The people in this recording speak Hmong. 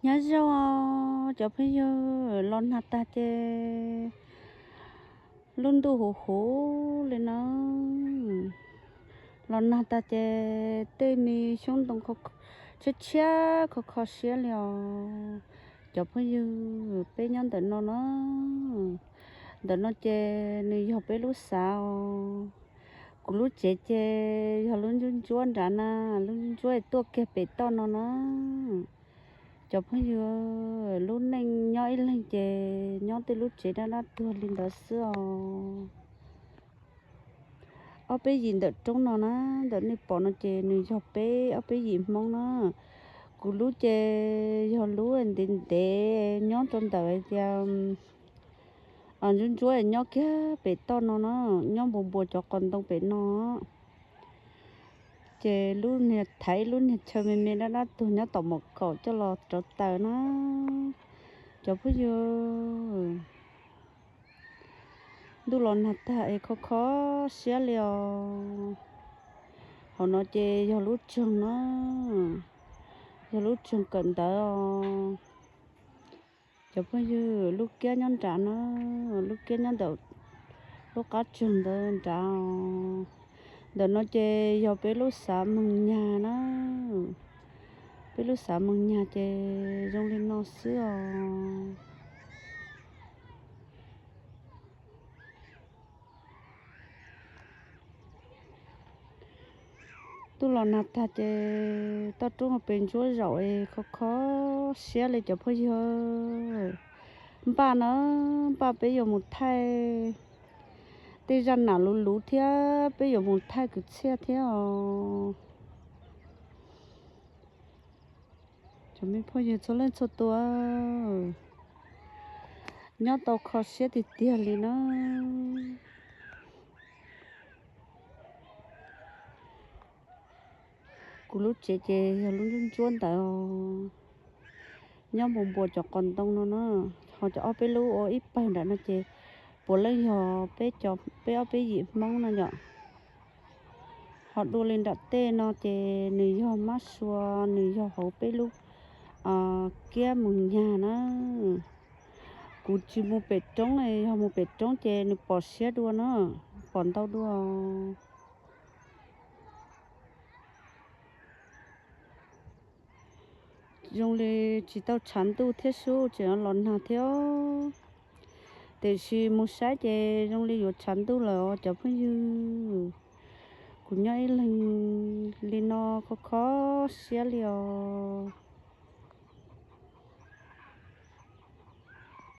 Nyob zoo cov phooj ywg, los nag tag ces lub ntuj huv huv li no. Los nag tag ces tej me xyoob ntoo tshiab tshiab kho kho siab li os. Cov phooj ywg, peb nyob ntawm no na, ntawm no ces nws yog peb lub xav os. Kuv lub tsev ces yog lub ntsuab ntsuab nrad na, lub ntsuab ntsuab tuaj kiag pem toj no na. Cov phooj ywg, lub neej nyob ib leeg ces nyob tej lub tsev dab dab tuag li ntawd xwb os. Ob peb yim ntawm roob no na, ntawm nej pom no ces nws yog peb ob peb yim Hmoob na. Kuv lub ces yog lub ntev ntev nyob rau ntawm hais tias ntsuab ntsuab nyob kiag pem toj no na, nyob npuas npuas cov qos ntoo pem no. Ces lub niag thaiv lub niag chaw me me dab dab tuag nyob tom mom kaum coj los rauv taws na. Cov phooj ywg, ntuj los nag tag es kho kho siab li os. Hauv no ces yog lub tseeg na, yog lub tseeg kawm ntawv os. Cov phooj ywg, lub kiab nyob nrad na, lub kiab nyob ntawm lub qab tseeg ntawd nrad os. Ntawm no ces yog peb lub xav Moos Nyag na. Peb lub xav Moos Nyag ces zoo li no xwb os. Ntuj los nag tag ces toj roob pem ntsuab zaum es kho kho siab li cov phooj ywg. Npaj na, npaj peb yuav mus thaij tej zaj nam luv luv thiab peb yuav mus thaij kwv txhiaj thiab os. Cov me phooj ywg txhua leej txhua tus, nyob tau kho siab tiag tiag li na. Kuv lub tsev ces yog lub ntsuab ntsuab ntawd, nyob npuas npuas cov qos ntoo no na. Ho cov ob peb lub ua ib pawg nram no ces puav leej yog peb ob peb yim Hmoob no yom. Ho dua li nram tej no ces nws yog mab sua, nws yog hauv peb lub kiab Moos Nyag na. Kuv tsis mus pem roob, yog mus pem roob ces nws pom siab dua na, pom ntau dua. Zoo li tsis tau tshav ntuj thiab sub, tseem los nag thiab. Tiam sis mus saib ces zoo li yuav tshav ntuj lawm os cov phooj ywg. Kuv nyob ib leeg li no kho kho siab li os.